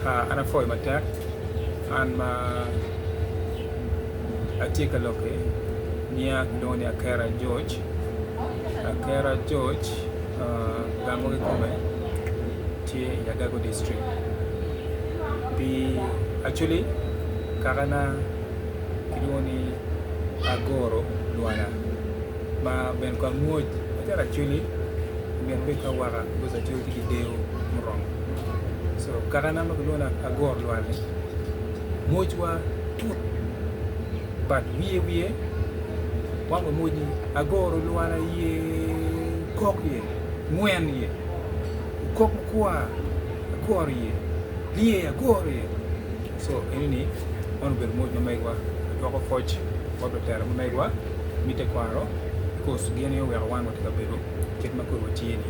An apwoyo matek an ma atye ka lok-ki nyinga kilwongo ni Akera George, Akera George gang mo kikome tye i Agago district pi actually kakana kilwongo ni Agoro Lwala ma bene ka mwoc macalo Acholi myero obed ki awaka because Acholi tye ki deyo muromo so kakana ma kilwongo ni Agoro Lwal-li mwocwa tut but wiye wiye wan wamwoc ni Agoro Lwal aye okok iye ngwen iye okok makwar agoro iye lye agoro iye so enini man obedo mwoc ma megwa adwoko pwoc bot lutela ma megwa me tekwaro because gin aye oweko wan watye ka bedo kit ma kodi watye ni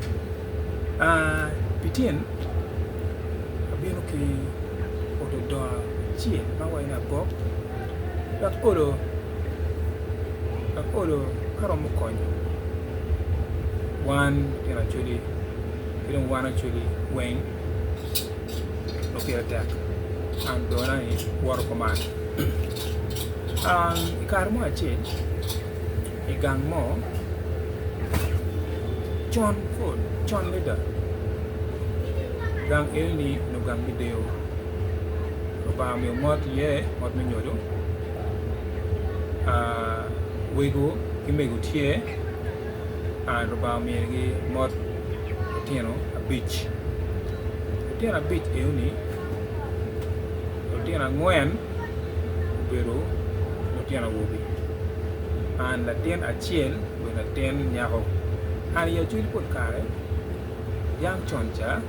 pi tyen abino ki ododoa acel ma awaco ni agok wek olo wek olo ka romo konyo wan litino acholi ki dong wan acholi weng ma pire tek an dona ni woto kuman i kare mo acel i gang mo con pud con adada gang enoni onongo gang me deyo Lubanga omiyo mot iye mot me nyodo wego ki mego tye Lubanga omiyogi mot lutino abic lutino abic enoni lutino angwen obedo lutino awobi and latin acel obedo latin nyako and i acholi pol kare yang con ca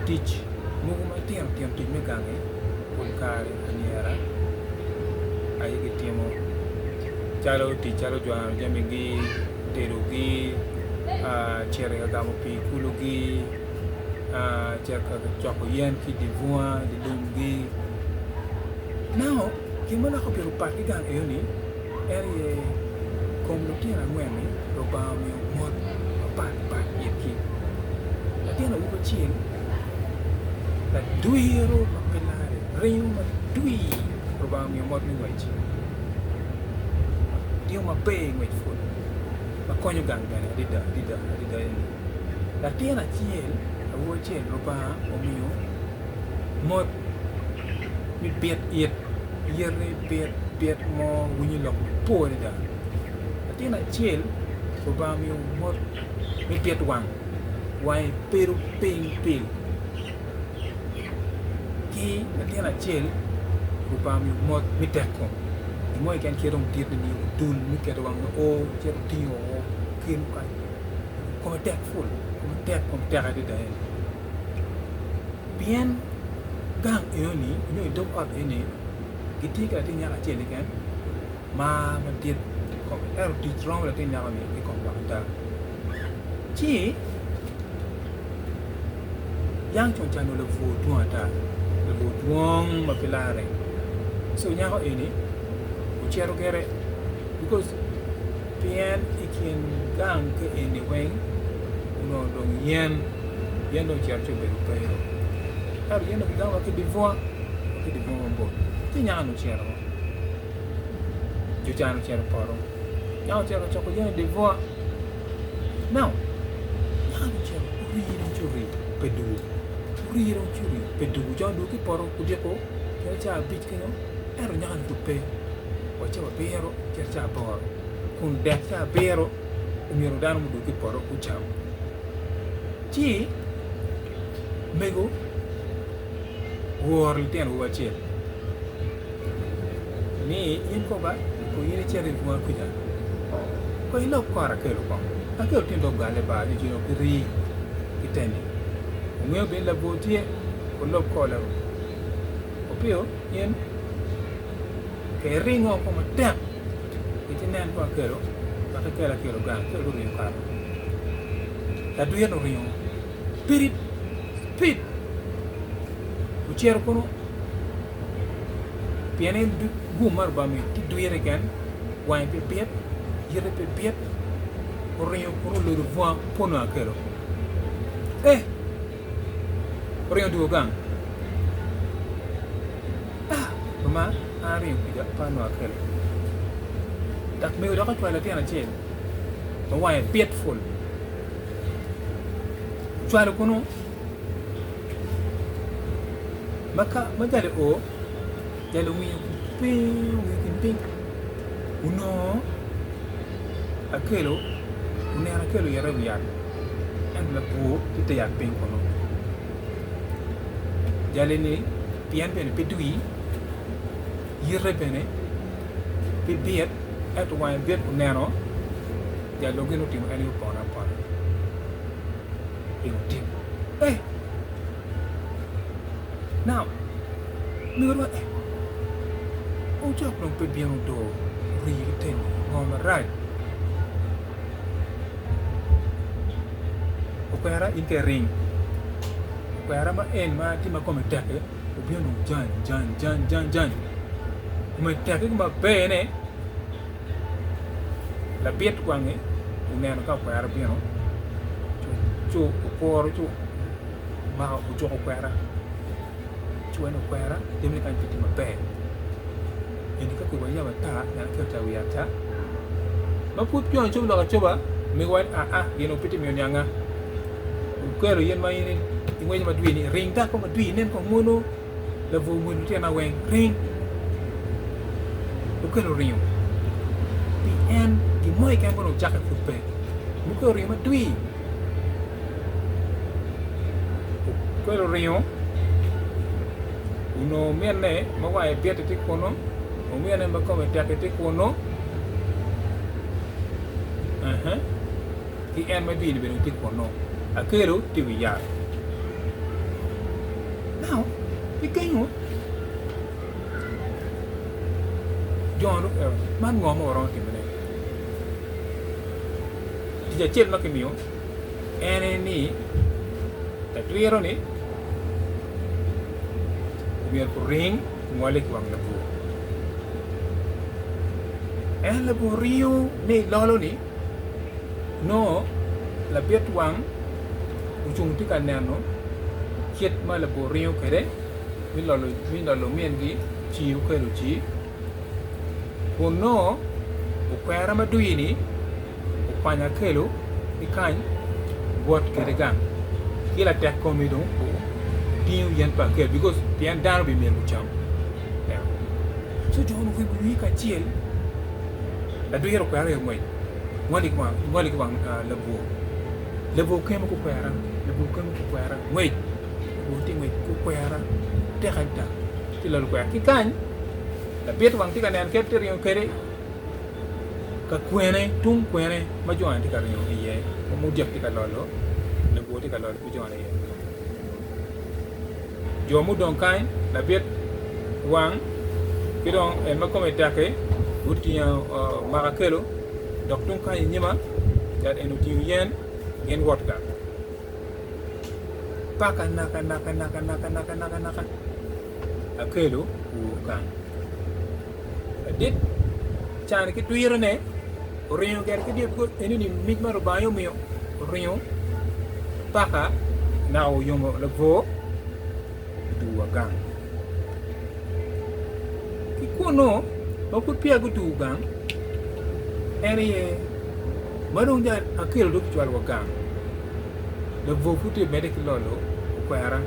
tic mogo matino tino tic me gangi pol kare anyira aye gitimo calo tic calo jwero jamigi tedogi cito ka gamo pii kulugi cito ka coko yen ki i dye bunga i dye lumgi now gin ma dok obedo pat ki gang enoni en aye kom lutino angwen-ni Lubanga omiyo mot mapat pat itgi latin awobi acel ladwiro ma pe lare ringo madwir Lubanga omiyo mot me ngwec timo maber i ngwec pud ma konyo gang bene adada adada adada eni latin acel awobi acel Lubanga omiyo mot me bit it yite bit bit mo winyo lok mapol adada latin acel Lubanga omiyo mot me bit wang wange bedo piny pil ki latin acel Lubanga omiyo mot me tek kom gin mo keken kite dong dit ni odul me keto wange o cito tingo o kelo kany kome tek pul kome tek kome tek adada eni pien gang enoni nyo i dog ot eni gitye ki latin nyako acel keken mar madit i kome ento tic romo latin nyako-ni i kom lok ada ci Yang con ca onongo labwor dwong ata, labwor dwong ma pe larre so nyako eni ocito gire because pien i kin gang ka eni weng onongo dong yen, yen dong ocito ci obedo pe ento yen dong gigamo wa ki i dye bunga wa ki i dye bunga mabor ci nyako-ni ocito jo can ocito i poto nyako ocito ka coko yen i dye bunga. Now, nyako ocito orii dong ci orii pe dwogo, orii dong ci orii pe dwogo, co odwogo ki i poto odiko kene cawa abic kenyo ento nyako-ni pud pe wa cawa abiro cito cawa aboro kun dek cawa abiro omyero dano mudwogo ki i poto gucam ci mego ooro litino awobi acel Ni in koba ko in icito i bunga kuca, ko ilok kora Akelo kong. Akelo tye dog galle ba nyo cino ki rii ki teni. Ongeyo bene labwor tye, olob kore Opio in ke iringo oko matek iti nen ko Akelo wek ikel Akelo gang. Akelo dong oringo kato. Ladwir ni oringo pirip speed ocito kunu. Pien en gum ma Lubanga omiyo tye dwire keken, wange pe bit, yite pe bit, oringo kun olodo bunga pe onongo akelo. Eh! Oringo odwogo gang. ma an aringo kwija pe anongo akelo. Dok mego dok ocwalo latin acel ma wange bit pul ocwalo kunu ma ka ma jali oo jali owinyo piny owinyo kin piny onongo akelo oneno akelo ite i wi yat ento labwor tye i te yat piny kunu jali-ni pien bene pe dwir yite bene pe bit ento wange bit oneno jal dong gin otimo en aye opone apona pingo otimo eh now myero wa eh ocok dong pe bino do rii ki teni ngo marac okwera in ka iring okwera ma en ma tye ma kome tek-ki obino dong jany jany jany jany jany kome tek-ki maber-ne Labit wange oneno ka okwera obino ci okuro ci omako ojuko okwera ci weno okwera jamine kany pe tye maber eni ka kwiba yam ata ngat acel ocayo wiye ata ma pud peya ocobo lok acoba mego waco ni aa gin pe tye miyo nianga okelo yen ma in ingweco madwir ni ring dako madwir inen kong mono Labwor omwodo lutinona weng ring okelo ringo pi en gin mo keken ma onongo ocakke pud pe mukelo ringo madwir okelo ringo onongo minne ma wange bit-ti tye kunu omine ma kome tek-ki tye kunu ki en ma dwini bene tye kunnu, akelo tye i wi yat. Now, ki kenyo, jo man ngo ma waromo timone? Tic acel ma kimiyo en aye ni latwiro-ni myero oring ngole ki wang labwor. En labwor ringo ni lolo-ni Nongo labit wang ocung tye ka neno kit ma labwor ringo kwede me lolo mingi ci okelo ci kun nongo okwera ma dwir-ni okwanyo akelo ki kany wot kwede gang ki latek kome dong otingo yen pa akelo because pien dano bimyero gucam ci jo guribo wigi kacel. Ladwir okwero aye ngwec, ngoli ki wang labwor. Labwor kemo ki okwera, labwor kemo ki okwera, ngwec, labwor tye ngwec ki okwera tek adada ci lalo okwera. Ki kany, labit wang tye ka neno kit tye ringo kwede ka kwene, tung kwene ma jo-ni tye ka ringo iye, ma mujek tye ka lolo, labwor tye ka lolo ki jo-ni iye. Jo mudong kany, labit wang ki dong en ma kome tek-ki gutingo maka kelo dok tung kany i nyima yat eni otingo yen gin wot gang paka naka naka naka naka naka naka naka akelo owok gang ladit cani ki dwirone oringo gire ki dyel because enoni mic ma Lubanga aye omiyo oringo paka naka oyomo labwor odugo wa gang ki kunu ma pud peya gudugo gang en aye ma dong akelo dong kicwalo wa gang labwor pud tye ka medde ki lolo okwera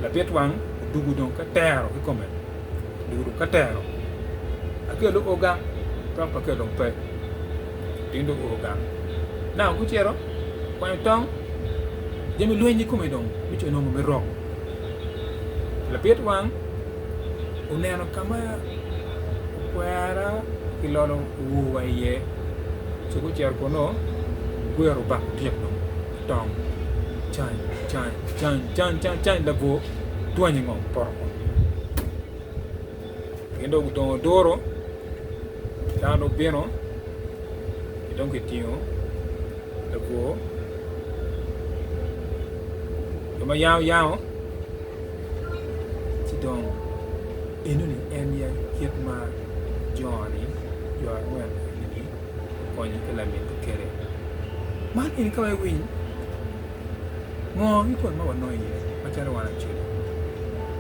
lapit wang odugo dong ka tero kikome. Odwogo dong ka tero akelo o gang tong pa akelo dong pe gin dong oo gang now gucito kwanyo tong jami lweny kikome dong gucako nongo me rok lapit wang oneno ka ma okwera kilolo owor wa iye ci gucito kunu gugwero obak otyek dong ki tong cany cany cany cany cany cany labwor dwany i ngom poto kunu gin dong gudongo duro dano dong obino dong kitingo labwor jo ma yango yango ci dong enoni en aye kit ma joni jo angwen eni okonyo ki lamingi kwede man eni ka iwiny Ngo ki kony ma wanongo iye macalo wan Acholi?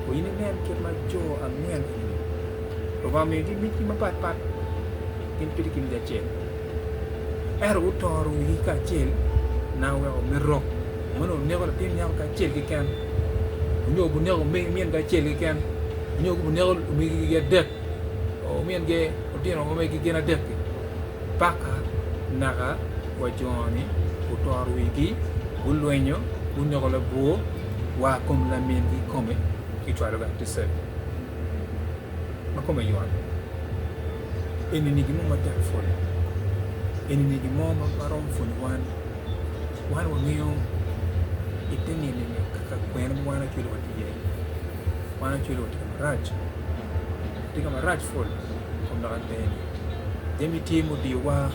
Wa in inen kit ma jo angwen eni. Lubanga omiyogi miti mapat pat, gin pe tye ki miti acel. Ento gutoro wigi kacel naka weko me rok ma onongo neko latin nyako ki acel keken, nyo guneko mingi acel keken, nyo guneko omegigi adek, omingi lutino omegigi gin adek-ki paka naka wa jo-ni gutoro wigi, gulwenyo, guneko labwor wa kom lamingi kikome kicwalo gang Ticel ma kome yot. Eni-ni gin mo matek pwod, eni-ni gin mo ma romo pwonyo wan, wan wangeyo ite nino-ni kaka kwene ma wan acwali watye iye, wan acwali watye ka marac, watye ka marac pwod i kom lok adeni jami tye mudiyowa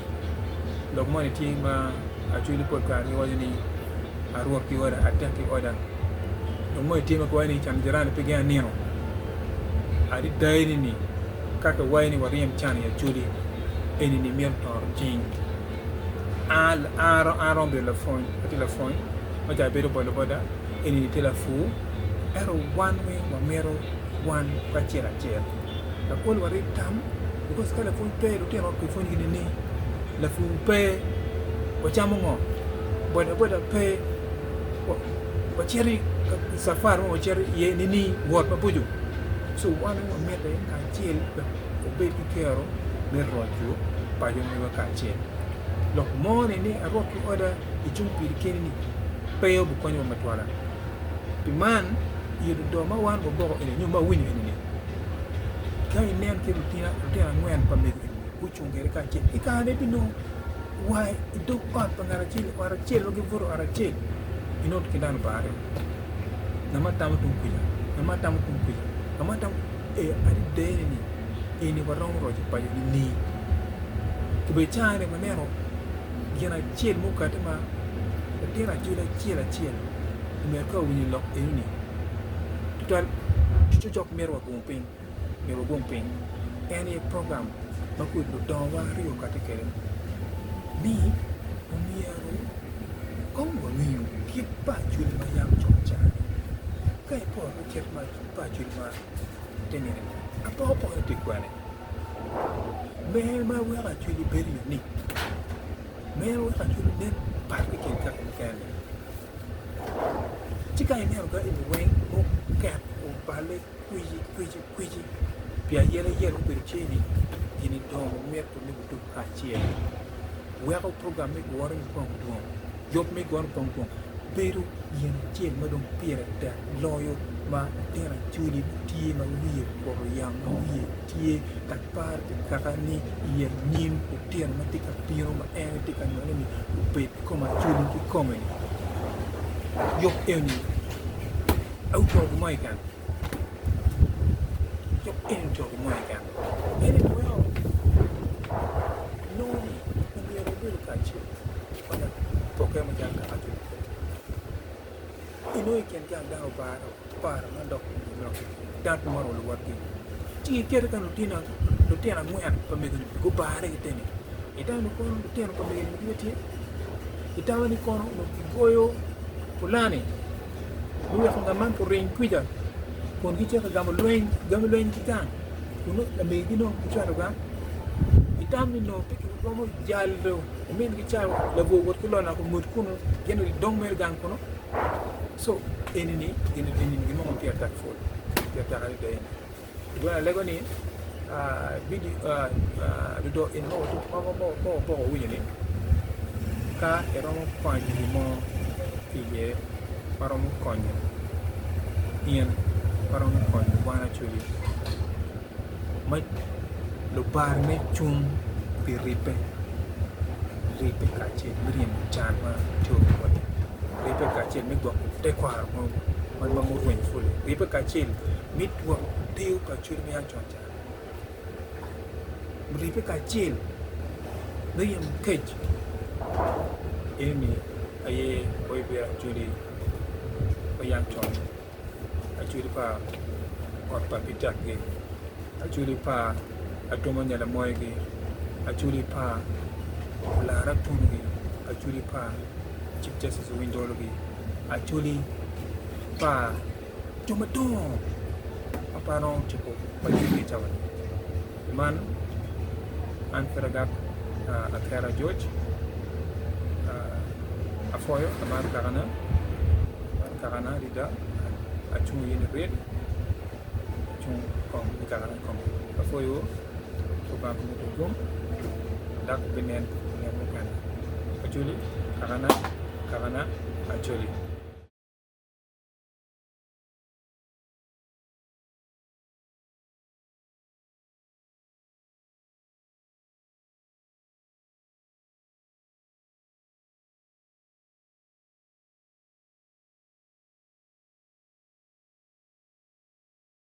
lok moni tye ma acwali pol kare giwaco ni arwot ki oda atek ki oda lok moni tye ma giwaco ni can jirani pe genga nino adada eni-ni ka kiwaco ni waryem can i acholi eni-ni mito toro cing an aromo bedo lapwony atye lapwony ma ca abedo boda boda eni-ni tye lapur ento wan weng wamito wan kacel acel dok olo warib tam because ka lapwony pe lutino kipwonyogi nining lapur pe wacamo ngo boda boda pe wacito i cafari mo wacito iye nining wot maboco co wan weng wamite kacel wek wabed ki kero me roco paco mewa kacel lok mo ni ni arwok ki oda icung piri keni ni pe obikonyowa matwala pi man i ododo ma wan wagwoko eni nyo ma awinyo eni ni ka inen ki lutino angwen pa mego eni gucung kwede kacel i kare ibinongo wa i dog ot pa ngat acel ot acel ma gibuto ot acel inongo ki dano barre ngat ma tamo tung kuca ngat ma tamo tung kuca ngat ma tamo ee adada eni ni eni waromo roco paco nining kabedo caa ni waneno gin acel mukati ma latin acel acel acel omyero ka owinyo lok eno ni tutwal cokcok myero wagung piny myero wagung piny en aye program ma pud ludongowa aryo okati kwede ni omyero kong wangeyo kit pa acholi ma yam con ca-ni ka iporo ki kit pa acholi ma te nino-ni apokapoka tye kwene mer ma weko acholi bedo unique mer weko acholi nen pat ki i kin kaka mukene. Ci ka ineno ka eni weng muket oballe kwici kwici kwici pi ayela yela obedo tye ni gini dongo mito ni gudug kacel weko program me gure mukwongo dwong yub me gure mukwongo dwong bedo gin acel ma dong pire tek loyo ma latin acholi tye ma wiye okuto yamo ma wiye tye ka par pi kaka ni i anyim lutino ma tye ka bino ma en tye ka nongo ni obed i kom acholi kikome ni yub eni aye gin mo keken yub eni ocobo gin mo keken en aye weko inongo ni omyero wabedo kacel pokke macalo kaka acholi inongo i kin gang dano obaro paro ma dok dano pe maro luwotgi ci giketo ka lutino angwen pa mego-ni gubare giteni itamo ni kono lutino pa mego-ni gitye tye itamo ni kono onongo gigoyo pulani me weko ngat man oring kwica kun gicito ka gamo lweny gamo lweny ki gang kun nongo lamegigi nongo gicwalo gang itamo ni nongo pe giromo jalo omingi ca labwor wot ki lonyo ngut kunu gin gidong mere gang kunu so eni-ni gin eni gin mo ma pire tek pud pire tek adada eni dong alego ni ludo eni ma waboko winyo ni ka iromo kwanyo gin mo ki iye ma romo konyo in ma romo konyo wan acholi ma lubar me cung pi ribbe ribbe kacel me ryemo can ma tye orukwa-ni ribbe kacel me gwoko tekwaro ma orwenyo pwod-li ribbe kacel me dwoko deyo pa acholi me acon ca ribbe kacel me ryemo kec eni aye wabibedo acholi ma yam con. Acholi pa ot pa Pitakgi, acholi pa Atumo Nyalamoyigi, acholi pa Olara Tunugi, acholi pa Chief Justice Owiny Dologi, acholi pa jo madongo ma pe aromo ciko pa cwinygi i cawa-ni. Pi man, an pud agak Akera George, apwoyo amaro kakana, amaro kakana adada, acung iye nirit, acung kong i kakana kikome. Apwoyowu, Lubanga omedwu gum dok wubinen i nino mukene. Acholi, kakana, kakana, Acholi.